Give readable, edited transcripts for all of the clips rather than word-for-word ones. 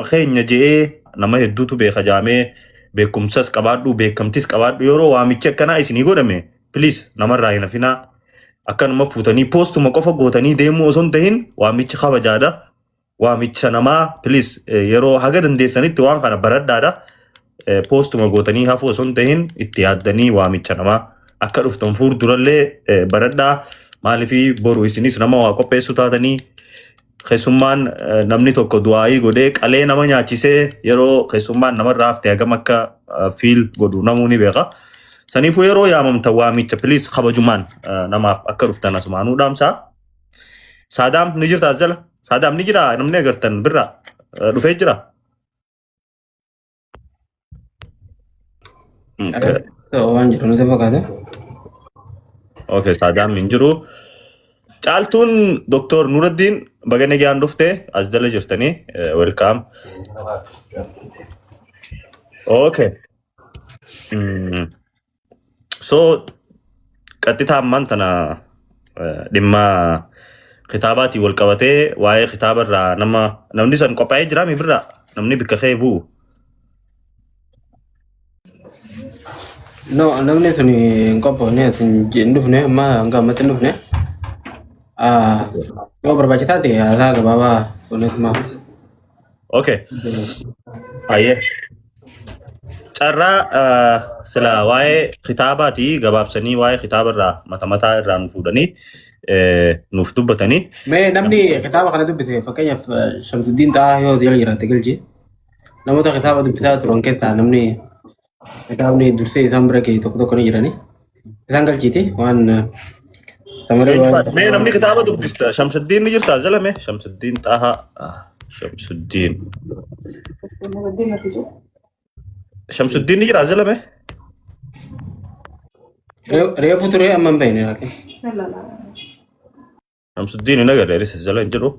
Keenya je'ee nama hedduutu beeka jaamee beekumsas qabaadhu beekamtis qabaadhu yeroo waamichi akkanaa isinii godhame please namarraa hin hafinaa. Akkanuma fuutanii poostuma qofa gootanii deemuu osoo hin tahin waamichi kabajaadha. Waamicha namaa please yeroo haga dandeessanitti waan kana baradhaadha. Poostuma gootanii hafuu osoo hin tahin itti yaaddanii waamicha namaa akka dhuftan fuuldurallee baradhaa. Maaliifii boru isinis nama waa qopheessu taatanii keessummaan namni tokko du'aayii godhee qalee nama nyaachisee yeroo keessummaan namarraa hafte hagam akka fiil godhu namuu ni beeka. Saniifuu yeroo yaamamtan waamicha please kabajumaan namaaf akka dhuftan asumaanuu dhaamsaa. Saadaam ni jirta as jala? Saadaam ni jira namni agartan birraa dhufee jira. Okay. Waan jiru nuti fakkaata. Okay, Saadaam hin jiru. Caaltuun Doktor Nuraddiin baga nagaan dhufte as jala jirtanii welcome. Okay. So qaxxitaa ammaan tana dhimma kitaabaatiin wal qabatee waa'ee kitaaba irraa nama namni san qophaa'ee jiraa mi birraa namni bikka kee bu'u. No, namni sun hin qophoofne hin dhufne amma hanga ammatti hin dhufne. Yoo barbaachisaa ta'e haasaa gabaabaa kunis Okay. Ayyee. Carraa sila waa'ee kitaabaatii gabaabsanii waa'ee kitaaba irraa mata mataa irraa nu fuudhanii nuuf dubbatanii. Mee namni kitaaba kana dubbise fakkeenyaaf Shamsuddiin Xahaa yoo jala jiraate galchi. Namoota kitaaba dubbisaa turan keessaa namni kitaabni dursee isaan bira ga'e tokko tokko ni jirani. Isaan galchiiti waan samaree waan. Mee namni kitaaba dubbista Shamsuddiin ni jirtaa jala mee Shamsuddiin Xahaa Shamsuddiin Shamsuddiin ni jiraa jala mee? Reefu ture amma hin beekne laakiin. Shamsuddiin hin agarre anis as jala hin jiru.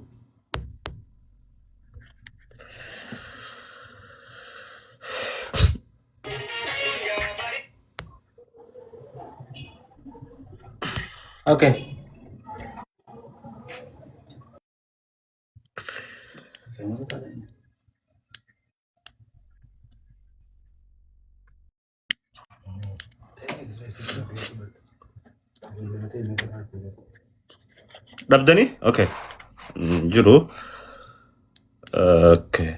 Okay. Dhabdanii? Okay. Jiru. Okay.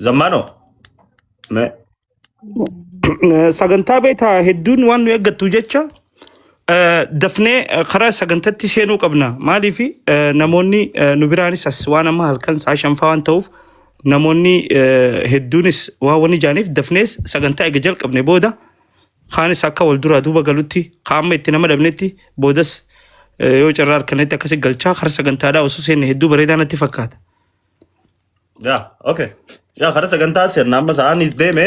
Zammaanoo? Mee. Sagantaa beektaa hedduun waan nu eeggattu jecha dafnee karaa sagantatti seenuu qabna. Maaliif namoonni nu biraanis as waan amma halkan sa'a shanfaa waan ta'uuf namoonni hedduunis waan wani jaaniif dafnees sagantaa eega jalqabne booda kaanis akka wal duraa duuba galutti kaamma itti nama dhabnetti boodas yoo carraa harkanetti akkasi galchaa karaa sagantaadhaa osoo seenne hedduu bareedaa natti fakkaata. Yaa, okay. Yaa, karaa sagantaa sirna amma sa'aan deeme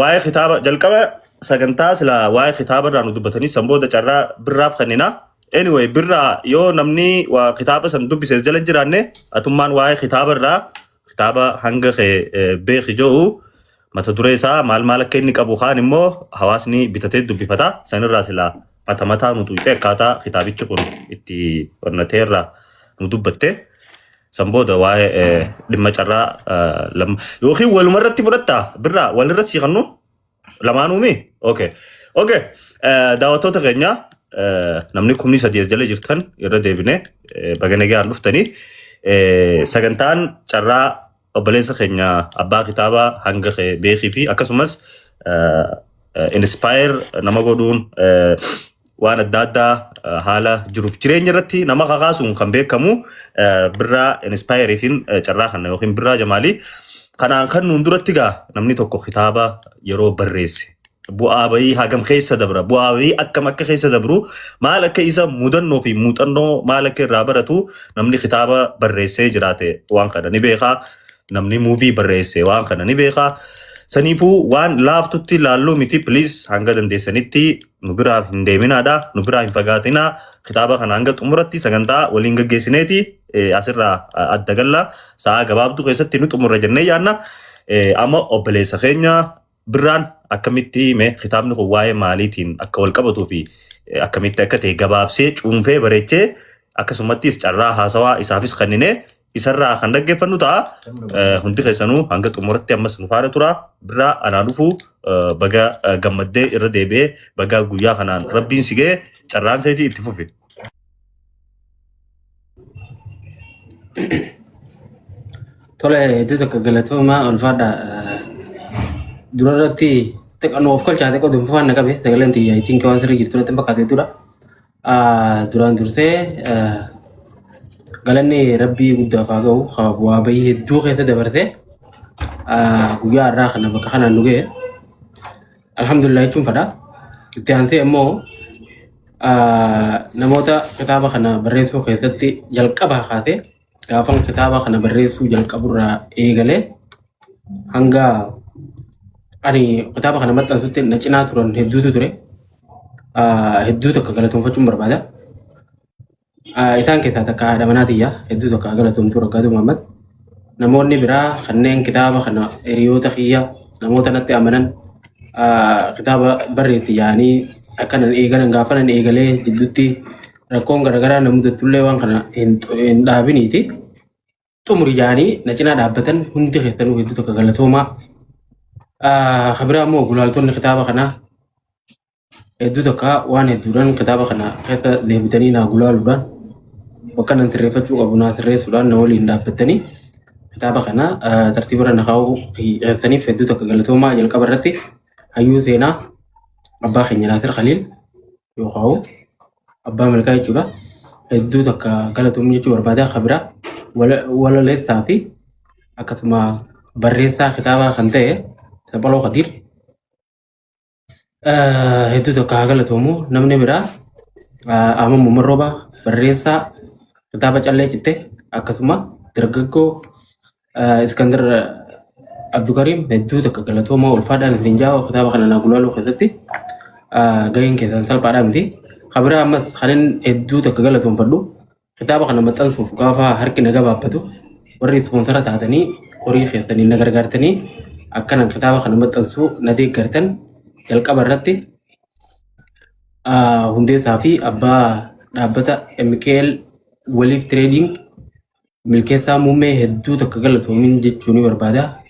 waa'ee kitaaba jalqaba sagantaa sila waa'ee kitaaba irraa nu dubbatanii san booda carraa birraaf kennina. Anyway, birraa yoo namni waa kitaaba san dubbises jala hin jiraanne atummaan waa'ee kitaaba irraa kitaaba hanga kee beeki jedhu mata duree isaa maal maal akka inni qabu kaan immoo hawaasni bitatee dubbifata sanirraa silaa mata mataa nu tuqxee akkaataa kitaabichi kun itti onnatee irraa nu dubbatte. San booda waa'ee dhimma carraa yookiin waluma irratti fudhattaa birraa walirra sii kannu lamaanuumi? Okay. Okay. Daawwattoota keenya namni 3,000 as jala jirtan irra deebine baga nagaan dhuftanii sagantaan carraa obboleessa keenya abbaa kitaabaa hanga kee beekii fi akkasumas inspire nama godhuun waan adda addaa haala jiruuf jireenya irratti nama kakaasuun kan beekamu birraa inspire fi carraa kana yookiin birraa jamaalii kanaan kan nuun duratti gaa namni tokko kitaaba yeroo barreesse bu'aa bayii hagam keessa dabra bu'aa bayii akkam akka keessa dabru maal akka isa mudannoo fi muuxannoo maal akka irraa baratu namni kitaaba barreessee jiraate waan kana ni beekaa namni muuvii barreesse waan kana ni beekaa saniifuu waan laaftutti laalluu miti please hanga dandeessanitti nu biraa hin deeminaadha nu biraa hin fagaatinaa kitaaba kana hanga xumuratti sagantaa waliin gaggeessineeti asirraa adda galla sa'a gabaabduu keessatti nu xumurra jennee yaanna amma obboleessa keenya Birraan akkamitti mee kitaabni kun waa'ee maaliitiin akka wal qabatuu fi akkamitti akka ta'e gabaabsee cuunfee bareechee akkasumattis carraa haasawaa isaafis kenninee Isarraa kan dhaggeeffannu ta'a. Hundi keessanuu hanga xumuratti ammas nu faana tura. Birraa anaa dhufu, baga gammaddee, irra deebi'ee baga guyyaa kanaan rabbiin si ga'e, carraan keetii itti fufi. Tole, hedduu tokko galatoomaa, ulfaadha. Dura irratti xiqqoo of kolchaa, xiqqoo dunfaan na qabe, sagaleen tiyya I think waan sirrii jirtu natti hin fakkaatu jechuudha. Duraan dursee galanni rabbii guddaaf haa ga'u, haa bu'aa bahii hedduu keessa dabarsee guyyaa har'aa kana bakka kanaan nu ga'e. Alhamdulillah jechuun fedha. Itti aansee immoo namoota kitaaba kana barreessuu keessatti jalqabaa kaasee, gaafan kitaaba kana barreessuu jalqaburraa eegalee hanga ani kitaaba kana maxxansutti na cinaa turan hedduutu ture. Hedduu tokko galatoonfachuun barbaada. Isaan keessaa takka haadha manaa tiyya, hedduu tokko galatoomtuu, Raggaatu Muhammad. Namoonni biraa kanneen kitaaba kana, hiriyoota kiyya, namoota natti amanan, kitaaba barreessi yaanii akkanan eegalan, gaafanan eegalee jidduutti rakkoon garaagaraa na mudattullee waan kana hin dhaabiniiti. Xumuri yaanii na cinaa dhaabbatan hundi keessanuu hedduu tokko galatoomaa. Kan biraa immoo gulaaltonni kitaaba kanaa hedduu tokko waan hedduudhaan kitaaba kana keessa deebitanii naa gulaaluudhaan, bakka nan sirreeffachuu qabu naa sirreessuudhaan, na waliin dhaabbattanii kitaaba kana tartiiba irra na kaa'uu keessaniif hedduu tokko galatoomaa. Jalqaba irratti hayyuu seenaa abbaa keenya Naasir Khaliil yookaan abbaa malkaa jechuudha. Hedduu takka galatoomii jechuu barbaada. Kan biraa walaleessaa fi akkasuma barreessaa kitaabaa kan ta'e Saphaloo Kadiir hedduu tokko haa galatoomu. Namni biraa Ahmad Muhammad Roobaa, barreessaa kitaaba Callee Citte, akkasuma dargaggoo Iskandar Abdukariim hedduu takka galatoomaa, ulfaadhaan isin jaa'u. Kitaaba kana naa gulaaluu keessatti gaheen keessan salphaadhaa miti. Kan biraa ammas kanin hedduu takka galatoomfadhu, kitaaba kana maxxansuuf gaafa harki na gabaabbatu warri ispoonsara taatanii horii keessanii na gargaartanii akkanan kitaaba kana maxxansuu na deeggartan, jalqaba irratti hundeessaa fi abbaa dhaabbata MKL Waliif Trading Milkeessaa Muummee hedduu takka galatoomin jechuu ni barbaada.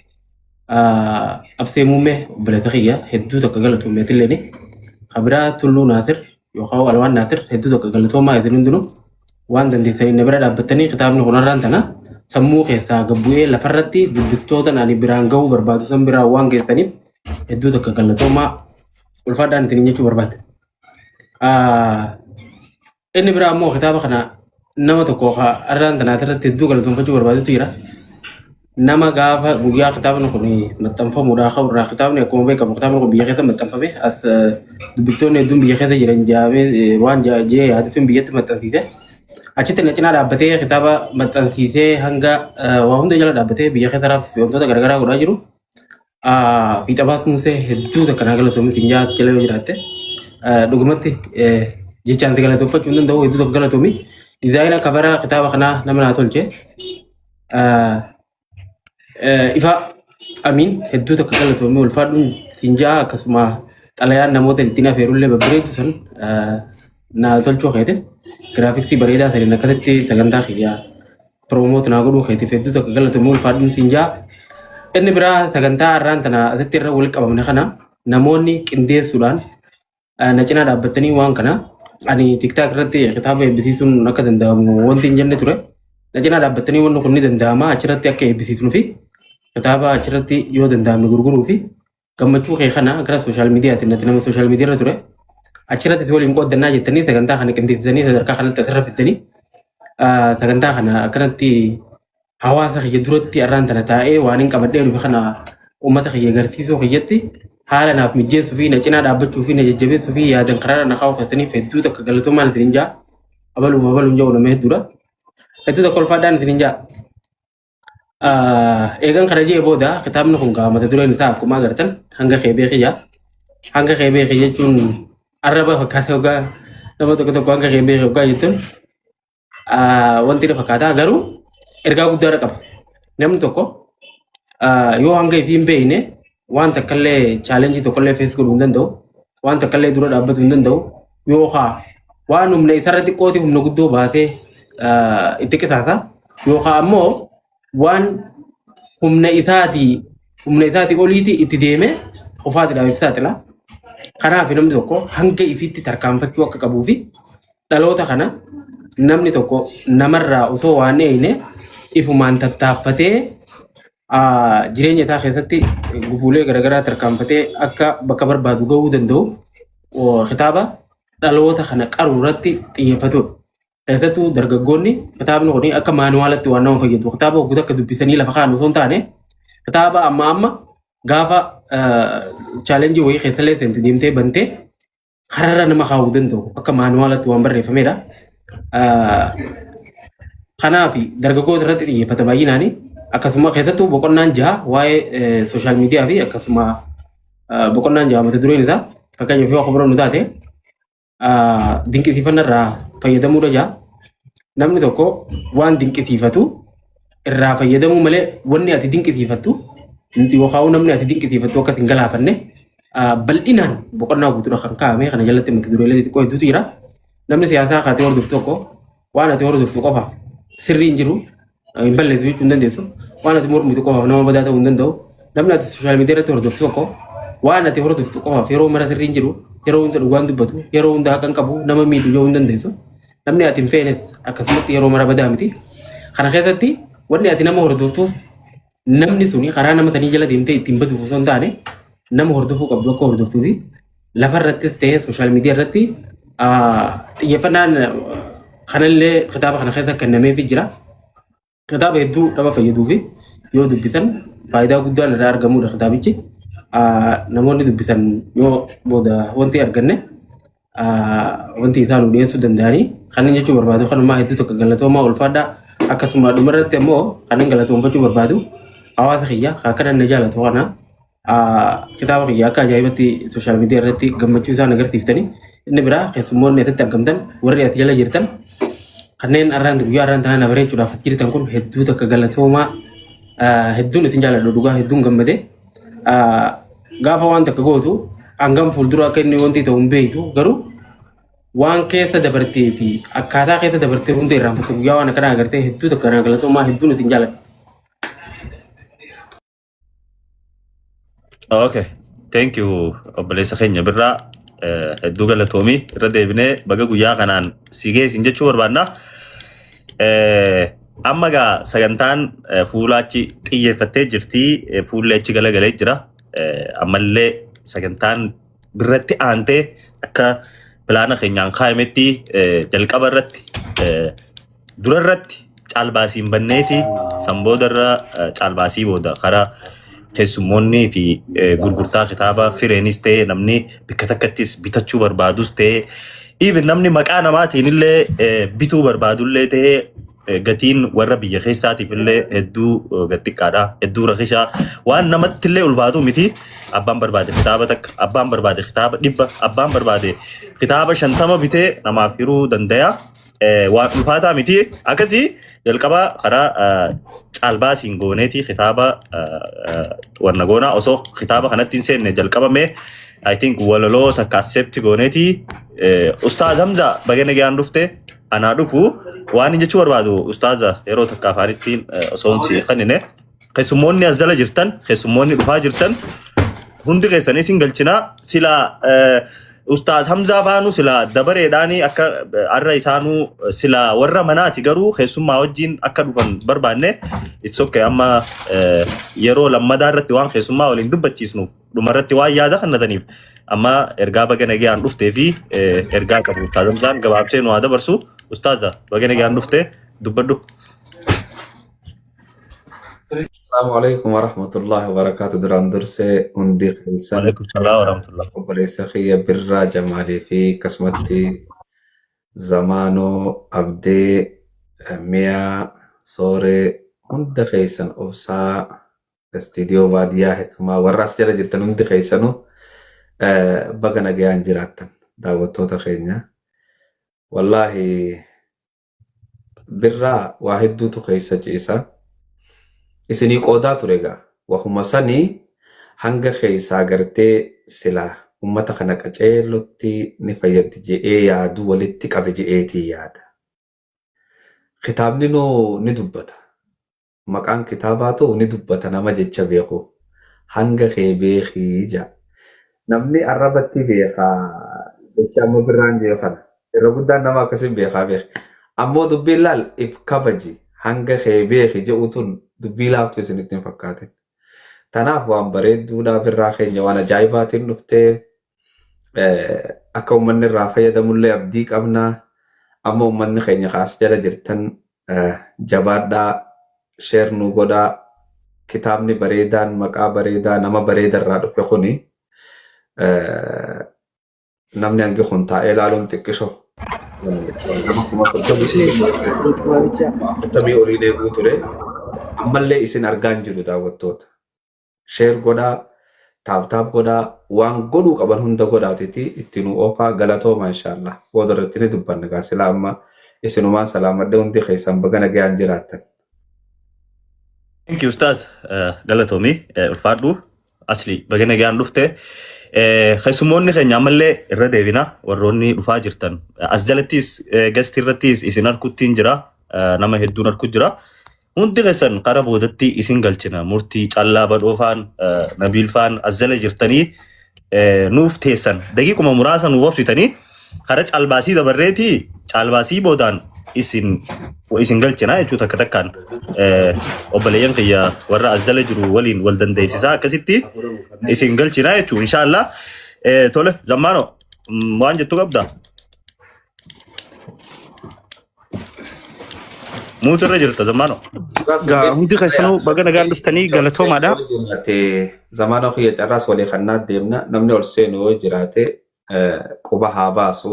Absee Muummee, obboleessa kiyya, hedduu takka galatoomeetillee. Kan biraa Tulluu Naasir yookaan Alwaan Naasir, hedduu takka galatoomaa. Isin hundinuu waan dandeessanii na bira dhaabbattanii kitaabni kun har'aan tana sammuu keessaa gabbu'ee lafarratti dubbistoota ani biraan gahuu barbaadu san biraan waan geessaniif hedduu takka galatoomaa, ulfaadhaan isin jechuu barbaada. Inni biraa immoo kitaaba kana nama tokko har'aan tana irratti hedduu galatoonfachuu barbaadutu jira. Nama gaafa guyyaa kitaabni kun maxxanfamuudhaa ka'u irraa, kitaabni akkuma beekamu kitaabni kun biyya keessa maxxanfame, as dubbiftoonni hedduun biyya keessa jiran jaamee waan jee yaaduufin biyyatti maxxansiise. Achitti na cinaa dhaabbatee kitaaba maxxansiisee hanga waa hunda jala dhaabbatee biyya keessa raabsise, wantoota garaagaraa godhaa jiru. Fiixabaas Musee, hedduu takka naa galatoomi siin jaa jala yoo jiraatte. Dhugumatti jechaan si galatoonfachuu hin danda'u, hedduu tokko galatoomi. Dizaayina cover kitaaba kanaa nama naa tolche. Ifa Amiin, hedduu tokko galatoomi, ulfaadhuun siin jaa. Akkasuma xalayaan namoota ittiin afeerullee babbareedu san naa tolchuu keetiin, graphics bareedaa saniin akkasitti sagantaa kiyyaa promote naa godhuu keetiif hedduu tokko galatoomi, ulfaadhuun siin jaa. Inni biraa sagantaa har'aan tana asitti irra wal qabamne kana namoonni qindeessuudhaan na cinaa dhaabbatanii, waan kana ani TikTok irratti kitaaba eebbisiisuun akka danda'amu wanti hin jenne ture. Na cinaa dhaabbatanii wanni kun ni danda'ama, achirratti akka eebbisiisnuu fi kitaaba achirratti yoo danda'ame gurguruu fi gammachuu kee kana gara social mediaatiin, natti nama social media irra ture, achirratti si waliin qooddannaa jettanii sagantaa kana qindeessitanii sadarkaa kanatti asirra fiddanii, sagantaa kana akkanatti hawaasa kiyya duratti har'aan tana taa'ee waan hin qabadhee dhufe kana uummata kiyya agarsiisuu kiyyatti haala naaf mijeessuu fi na cinaa dhaabbachuu fi na jajjabeessuu fi yaadan karaa na kaa'uu keessaniif hedduu takka galatoomaan isin jaa. Abaluuf abaluun jedhu nama hedduudha. Hedduu takka ulfaadhaan isin jaa. Eegan kana jee booda kitaabni kun gaa mata dureen isaa akkuma agartan "Hanga Kee Beeki" jaa. Hanga kee beeki jechuun arraba fakkaata. Hoggaa nama tokko tokko hanga kee beeki hoggaa jettuun wanti na fakkaata, garuu ergaa guddaa qaba. Namni tokko yoo hanga ifii hin beekne waan takkallee, challenge tokkollee face godhuu hin danda'u. Waan takkallee dura dhaabbatu hin danda'u. Yookaan waan humna isarra xiqqooti humna guddoo baatee itti qisaasa. Yookaan ammoo waan humna isaatii humna isaatii oliiti itti deemee qofaatiidhaaf if saaxila. Kanaaf namni tokko hanga ifitti tarkaanfachuu akka qabuu fi dhaloota kana namni tokko namarraa osoo waan eegne ifumaan tattaaffatee jireenya isaa keessatti gufuulee garaagaraa tarkaanfatee akka bakka barbaadu gahuu danda'u kitaaba dhaloota kana qaruu irratti xiyyeeffatudha. Keessattuu dargaggoonni kitaabni kun akka maanuwaalatti waan nama fayyadu. Kitaaba hogguu akka dubbisanii lafa kaa'an osoo hin taane kitaaba amma amma gaafa chaalenjii wayii keessallee seentu deemtee bantee kararra nama kaa'uu danda'u akka maanuwaalatti waan barreeffamedha. Kanaaf dargaggoota irratti xiyyeeffata baay'inaan akkasuma keessattuu boqonnaan jaha waa'ee sooshaal miidiyaa fi akkasuma boqonnaan jaha mata dureen isaa fakkeenyaaf yoo akka nu taate dinqisiifannaa irraa fayyadamuudha jaa. Namni tokko waan dinqisiifatu irraa fayyadamuu malee wanni ati dinqisiifattu yookaan namni ati dinqisiifattu akka hin galaafanne bal'inaan boqonnaa guutuudha kan kaa'ame kana jalatti mata dureelee xixiqqoo hedduutu jira. Namni siyaasaa kaatee hordoftu tokko waan ati hordoftu qofa sirrii hin jiru hin balleessu jechuu hin dandeessu. Waan ati mormitu qofaaf nama badaa ta'uu hin danda'u. Namni ati sooshaal miidiyaa irratti hordoftu tokko waan ati hordoftu qofaaf yeroo mara sirrii hin jiru, yeroo hunda dhugaan dubbatu, yeroo hunda haqa hin qabu, nama miidhu yoo hin dandeessu. Namni ati hin feenes akkasumatti yeroo mara badaa miti. Kana keessatti wanni ati nama hordoftuuf namni suni karaa nama sanii jala deemtee ittiin baduuf osoo hin taane nama hordofuu qabdu akka hordoftuu fi lafa irrattis ta'ee sooshaal miidiyaa irratti xiyyeeffannaan kanallee kitaaba kana keessa kennameefii jira. Kitaaba hedduu nama fayyaduu fi yoo dubbisan faayidaa guddaan irraa argamudha kitaabichi. Namoonni dubbisan yoo booda wanti arganne wanti isaan nu dhiyeessuu danda'anii kanneen jechuu barbaadu kanumaa hedduu tokko galatoomaa ulfaadhaa akkasuma dhumarratti ammoo kanneen galatoomfachuu barbaadu hawaasa kiyya akkana na jaalatu kana kitaaba kiyya akka ajaa'ibatti sooshaal miidiyaa irratti gammachuu isaan agarsiiftanii inni biraa keessummoonni asitti argamtan warri ati jala jirtan kanneen arraan guyyaa arraan tanaa na bareechuudhaaf as jirtan kun hedduu takka galatoomaa hedduun isin jaaladhu dhugaa hedduun gammade gaafa waan takka gootu hangam fuuldura akka inni wanti ta'u hin beektu garuu waan keessa dabartee fi akkaataa keessa dabartee hunda irraanfatte guyyaa waan akkanaa agartee hedduu takka na galatoomaa hedduun isin jaaladha. Okay. Thank you obboleessa keenya birraa hedduu galatoomii irra deebinee baga guyyaa kanaan si geessin jechuu barbaanna. Amma gaa sagantaan fuula achi xiyyeeffattee jirti fuulli achi galagalee jira. Ammallee sagantaan birratti aantee akka pilaana keenyaan kaa'ametti jalqaba irratti dura irratti caalbaasiin banneeti san booda irra caalbaasii booda karaa keessummoonni fi gurgurtaa kitaaba fireenis ta'e namni bakka takkattis bitachuu barbaadus ta'e even namni maqaa namaatiin illee bituu barbaadullee ta'e gatiin warra biyya keessaatiif illee hedduu gad xiqqaadha hedduu rakishaa waan namatti illee ulfaatu miti abbaan barbaade kitaaba takka abbaan barbaade kitaaba 100 abbaan barbaade kitaaba 50 bitee namaaf hiruu danda'a. Waan ulfaataa miti akkasii jalqaba karaa caalbaasiin gooneeti kitaaba wanna goonaa osoo kitaaba kanatti hin seenne jalqabame I think walaloo takka accept gooneeti Ustaaz Hamza baga nagaan dhufte anaa dhufu waan inni jechuu barbaadu Ustaaza yeroo takka afaanittiin osoo hin si kennine keessummoonni as jala jirtan keessummoonni dhufaa jirtan hundi keessanii isin galchinaa silaa Ustaaz Hamzaa faanu silaa dabareedhaanii akka har'a isaanuu silaa warra manaati garuu keessummaa wajjin akka dhufan barbaanne it's okay amma yeroo lammadaa irratti waan keessummaa waliin dubbachiisnuuf dhumarratti waan yaada kennataniif amma ergaa baga nagayaan dhuftee fi ergaa qabu Ustaaz Hamzaan gabaabsee nu haa dabarsu. Ustaaza baga nagayaan dhufte dubbadhu. Assalamu alaikum warahmatullahi wabarakatuh. Duraan dursee hundi keessan Waalaikum salaam warahmatullah. obboleessa kiyya Birraa Jamaalii fi akkasumatti Zamaanoo Abdee Miyaa Sooree hunda keessan obsaa istiidiyoo baadiyyaa hikmaa warra as jala jirtan hundi keessanuu baga nagayaan jiraattan daawwattoota keenya. Wallaahi Birraa waa hedduutu keessa ciisa. Isinii qoodaa ture egaa. Wahuma sanii hanga keessaa gartee silaa ummata kana qaceellotti ni fayyaddi je'ee yaadu walitti qabe je'eetii yaada. Kitaabni nuu ni dubbata. Maqaan kitaabaatu ni dubbata nama jecha beeku. Hanga kee beekii ja'a. Namni arrabatti beeka jecha amma birraan jiru kana. Irra guddaan nama akkasiin beekaa beeka. Ammoo dubbiin laal if kabaji hanga kee beeki jedhu tun dubbii laaftu isinitti hin fakkaatin. Tanaaf waan bareedduudhaa birraa keenya waan ajaa'ibaatiin dhuftee akka uummanni irraa fayyadamullee abdii qabna. Amma uummanni keenya kaas jala jirtan jabaadhaa share nu godhaa kitaabni bareedaan maqaa bareedaa nama bareeda irraa dhufe kuni namni hangi kun taa'ee ilaaluun xiqqisho. Nama 40,000 olii eeguu ture. Ammallee isin argaa hin jiru daawwattoota. Share godhaa, tap tap godhaa, waan godhuu qaban hunda godhaatiti itti nu oofaa galatooma inshaallah. Booda irratti ni dubbanna gaa silaa amma isinumaan salaamadhe hundi keessan baga nagayaan jiraattan. Thank you Ustaz. Galatoomi ulfaadhu. Asli baga nagaan dhufte. Keessummoonni keenya ammallee irra deebina warroonni dhufaa jirtan. As jalattis guest irrattis isin argutti hin jira. Nama hedduun arku jira. Hundi keessan kara boodatti isin galchina. Murtii callaa badhoofaan Nabiil faan as jala jirtanii nuuf teessan. Daqiiquma muraasa nuuf obsitanii kara caalbaasii dabarreetii caalbaasii boodaan isin galchina jechuu takka takkaan obboleeyyan kiyya warra as jala jiru waliin wal dandeessisaa akkasitti isin galchina jechuu inshaallah. Tole zammaano waan jettu qabda. Muutu irra jirta zammaano. Gaa hundi keessanuu baga nagaan dhuftanii galatoomaadha. Jiraate zamana kiyya carraas walii kannaa deemna namni ol seenu yoo jiraate quba haa baasu.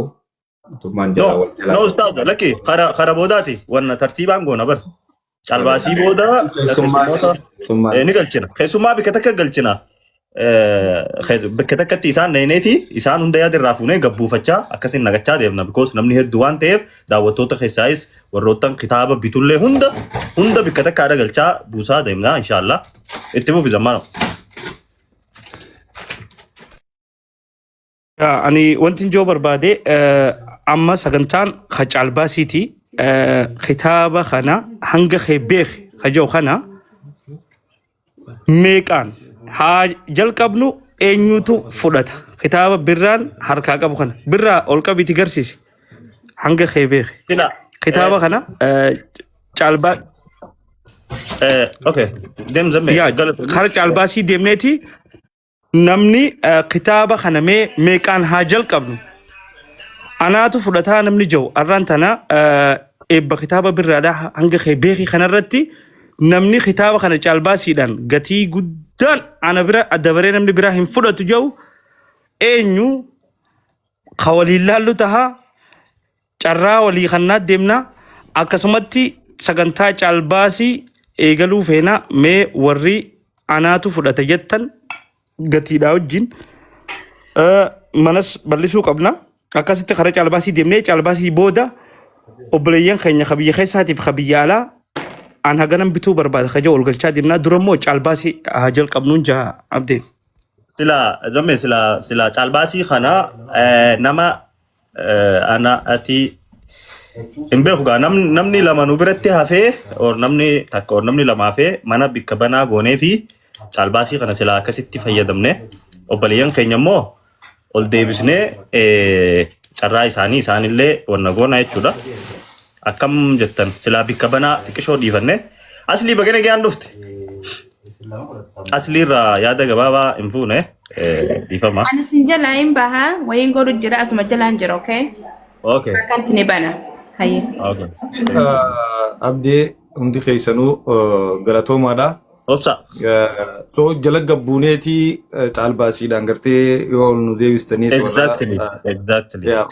Mootummaan jala No, wal jala. no ustaaz lakki kara boodaati wanna tartiibaan goona bar. Caalbaasii booda keessummoota Keessummaan ni galchina. Keessummaa bikka takka galchina. Bakka takkatti isaan neeneeti isaan hunda yaada irraa fuunee gabbuufachaa akkasiin nagachaa deemna. Because namni hedduu waan ta'eef daawwattoota keessaayis warroottan kitaaba bitullee hunda hunda bikka takkaadha galchaa buusaa deemna inshaallah. Itti fufi zammaano. Ani wanti ijoo barbaade amma sagantaan ka caalbaasiiti. Kitaaba kana hanga kee beeki ka jiru kana meeqaan haa jalqabnu eenyutu fudhata kitaaba birraan harkaa qabu kana birraa ol qabiiti garsiisi hanga kee beeki Sila kitaaba kana caalbaa okay deem zammee yaa galatoomii. kara caalbaasii deemneeti Namni kitaaba kana mee meeqaan haa jalqabnu? Anaatu fudhataa namni jiru arraan tana eebba kitaaba birraadhaa hanga kee beekii kanarratti namni kitaaba kana caalbaasiidhaan gatii guddaan ana bira dabaree namni biraa hin fudhatu jiru eenyu ka waliin laallu tahaa carraa walii kannaa deemna akkasumatti sagantaa caalbaasii eegaluu feena mee warri anaatu fudhata jettan gatiidhaa wajjin manas bal'isuu qabna akkasitti karaa caalbaasii deemnee caalbaasii booda obboleeyyan keenya ka biyya keessaatiif ka biyya alaa an haganan bituu barbaada kaja ol galchaa deemnaa dura immoo caalbaasii haa jalqabnuun jaa abdeen. Sila zammee sila sila caalbaasii kana nama ana ati hin beeku gaa namni lama nu biratti hafee or namni takka or namni lama hafee mana bikka banaa goonee fi caalbaasii kana silaa akkasitti fayyadamne obboleeyyan keenya immoo ol deebisnee carraa isaanii isaanillee wanna goona jechuudha. Akkam jettan silaa bikka banaa xiqqishoo dhiifanne aslii baga nagaan dhufte. Aslii irraa yaada gabaabaa hin fuune dhiifama. Ani sin jalaa hin baha wayiin godhu jira asuma jalaan jira okay? Okay. Akkan isin bana. Hayyee. Okay. Abdee hundi keessanuu galatoomaadha. Obsa. So jala gabbuuneetii caalbaasiidhaan gartee yoo ol nu deebistanii Exactly. Exactly. yaa